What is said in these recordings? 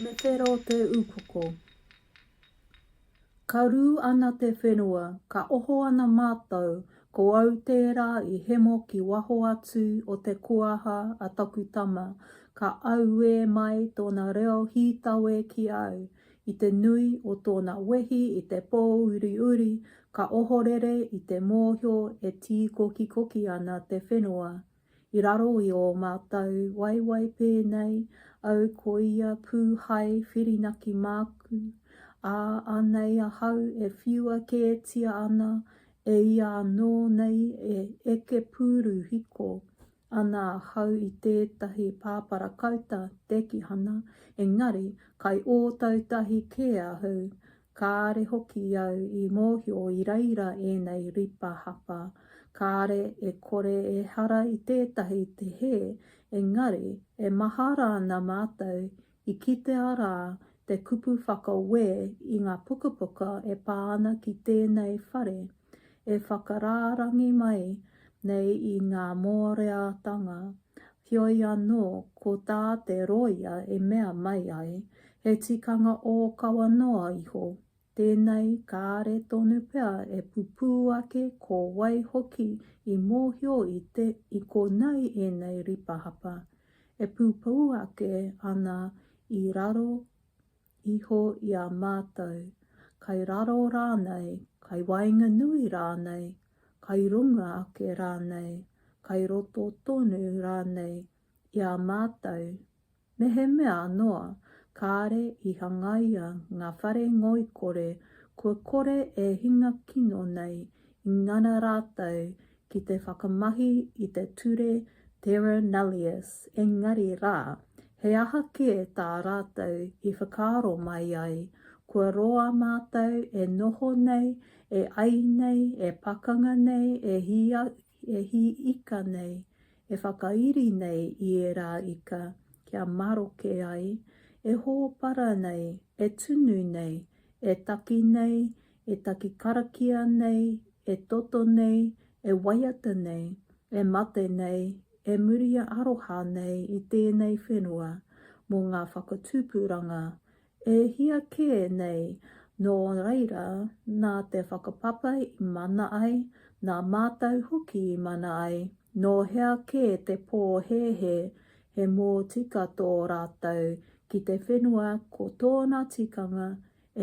Me whero te upoko. Ka rū ana te whenua, ka oho ana mātou, ko au tērā i hemo ki waho atu o te kuaha a taku tama, ka auē mai tōna reo hītawe ki au, i te nui o tōna wehi i te pōuriuri, ka ohorere i te mōhio e tīkokikoki ana te whenua. I raro i ō mātou waewae pēnei au ko ia pū hai whirinaki māku, ā, anei ahau e whiua kētia ana e ia anō nei e eke pūru hiko ana ahau i tētahi pāparakauta tekihana, engari kai Ōtautahi kē ahau Kāre hoki au i mōhio i reira ēnei ripa hapa, kāre e kore ehara i tētahi te hē, engari e mahara ana mātou i kitea rā te kupu whakawē i ngā pukapuka e pā ana ki tēnei whare, e whakarārangi mai nei i ngā mōreatanga, heoi anō ko tā te rōia e mea mai ai, he tikanga ōkawa noa iho, tēnei kāre tonu pea e pupū ake ko wai hoki i mōhio i te i konei ēnei ripa hapa, e pupū ake ana i raro iho i a mātou, kai raro rānei, kai waenganui rānei, kai runga ake rānei, kai roto tonu rānei i a mātou, mehemea noa kāre i hangaia ngā whare ngoikore kua kore e hinga kino nei i ngana rātou ki te whakamahi i te ture terra nullius, engari rā, he aha kē tā rātou i whakaaro mai ai, kua roa mātou e noho nei, e ai nei, e pakanga nei, e hī, e hī ika nei, e whakairi nei i ērā ika kia maroke ai, e hōpara nei, e tunu nei, e taki nei, e taki karakia nei, e toto nei, e waiata nei, e mate nei, e muri aroha nei i tēnei whenua mō ngā whakatupuranga e hia kē nei nō reira nā te whakapapa i mana ai, nā mātou hoki i mana ai, nō hea kē te pōhēhē he mōtika tō rātou ki te whenua ko tōna tikanga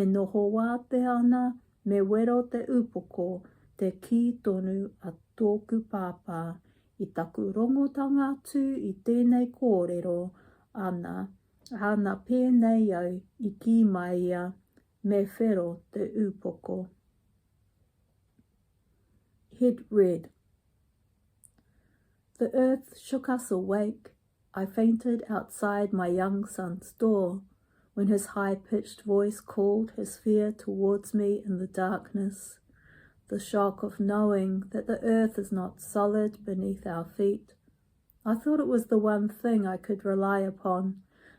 E noho wātea ana me wero te upoko te kī tonu a tōku pāpā i taku rongotanga atu i tēnei kōrero ana, āna pēnei au i kī mai ia me whero te upoko. Head red. The earth shook us awake I fainted outside my young son's door when his high-pitched voice called his fear towards me in the darkness. The shock of knowing that the earth is not solid beneath our feet. I thought it was the one thing I could rely upon,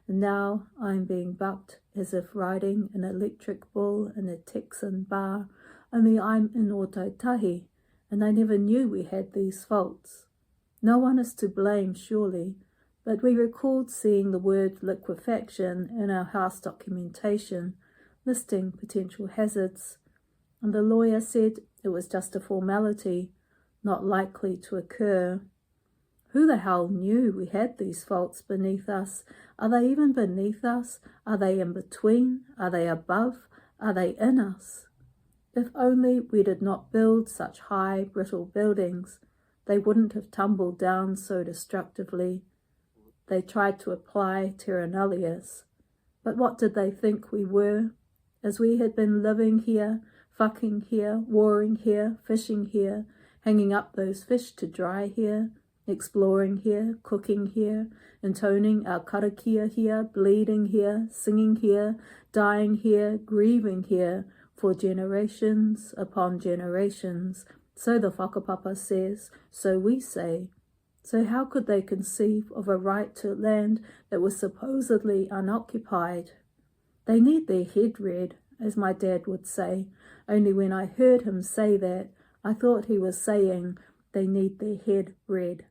and now I am being bucked as if riding an electric bull in a Texan bar, only I'm in Ōtautahi, and I never knew we had these faults. No one is to blame, surely, but we recalled seeing the word liquefaction in our house documentation listing potential hazards, and the lawyer said it was just a formality, not likely to occur. Who the hell knew we had these faults beneath us? Are they even beneath us? Are they in between? Are they above? Are they in us? If only we did not build such high, brittle buildings, they wouldn't have tumbled down so destructively. They tried to apply terra nullius. But what did they think we were? As we had been living here, fucking here, warring here, fishing here, hanging up those fish to dry here, exploring here, cooking here, intoning our karakia here, bleeding here, singing here, dying here, grieving here, for generations upon generations. So the whakapapa says, so we say. So how could they conceive of a right to land that was supposedly unoccupied? They need their head read, as my dad would say, only when I heard him say that, I thought he was saying they need their head read.